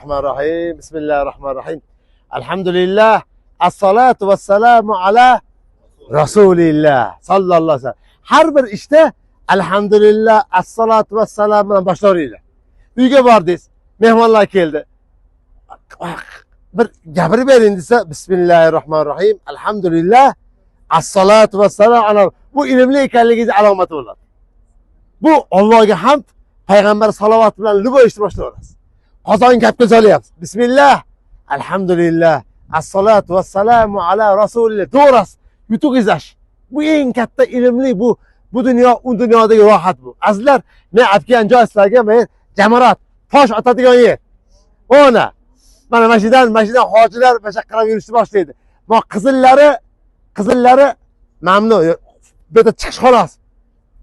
Rohmanir-Rohim. Bismillahir-Rohmanir-Rohim. Alhamdulillah. As-salatu vas-salamu ala Rasulillah sallallohu alayhi vasallam. Har bir ishda alhamdulillah, as-salatu vas-salam bilan boshlayveringlar. Uyga bordingiz, mehmonlar keldi. Bir gapirib bering desa, bismillahir-Rohmanir-Rohim. Alhamdulillah. As-salatu vas-salam ala. Bu ilmli ekanligingiz alomati bo'ladi. Bu Allohga hamd, payg'ambar salovat bilan любой ishni boshlayverasiz. Qozon gapga solyapsiz. Bismillah. Alhamdulillah. As-salatu vas-salamu ala rasulillah. To'g'risi, yutuq izlash. Bu eng katta ilmli bu dunyo, u dunyodagi rohat bu. Azizlar, men olib kelgan joy sizlarga men jamarat, tosh otadigan yer. Ona. Mana mashidan hojilar mana shu qarab yurishni boshlaydi. Ma qizillari mamnu. Bu yerda chiqish xolos.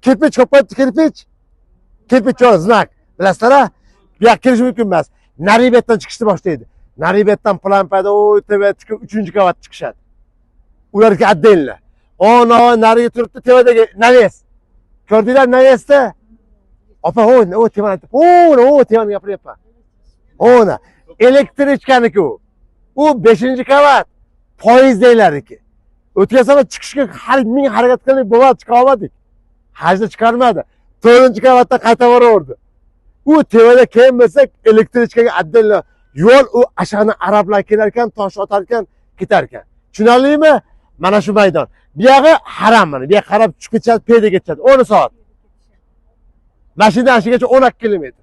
Кирпич ko'p qo'yibdi, кирпич. Кирпич yo'q, знак. Bilasizlar-a? Bu yoqqa kirish mumkin emas. Nari betdan chiqishni boshlaydi. Nari betdan plan paydo, o tepaga chiqib 3-qavat chiqishadi. Ularga отдельно. O nariga turibdi tepadagi навес. Ko'rdinglar навес ni? Opa, o tepani, o tepani gapiryapman. Ona электричка niki u. U 5-qavat. Poyezdlarniki. O'tgan safar chiqishga har ming harakat qildik, bo'lmadi, chiqa olmadik. Hajda chiqarmadi. 4-qavatdan qayta boraverdi. U tepada keyin bilsak, электричка ga отдельно yo'l, u ashani arablar kelar ekan, tosh otar ekan, ketar ekan. Tushunarlimi? Mana shu maydon. Bu yog'i haram mana. Bu yoqqa qarab tushib ketishadi, piyoda ketishadi. 10 soat. Mashinadan shugacha 12 kilometr.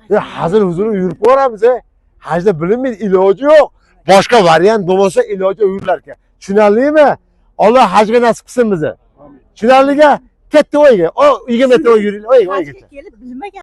Ya hazil huzur yurib boramiz, e. Hajda bilinmaydi, iloji yo'q. Boshqa variant bo'lmasa iloji yurilar ekan. Tushunarlimi? Alloh hajga nasib qilsin bizni. Tushunarliga? Ketdi o'yga. O 20 metr yuringlar, o'yga, Hajga o'ygacha. Kelib bilmagan.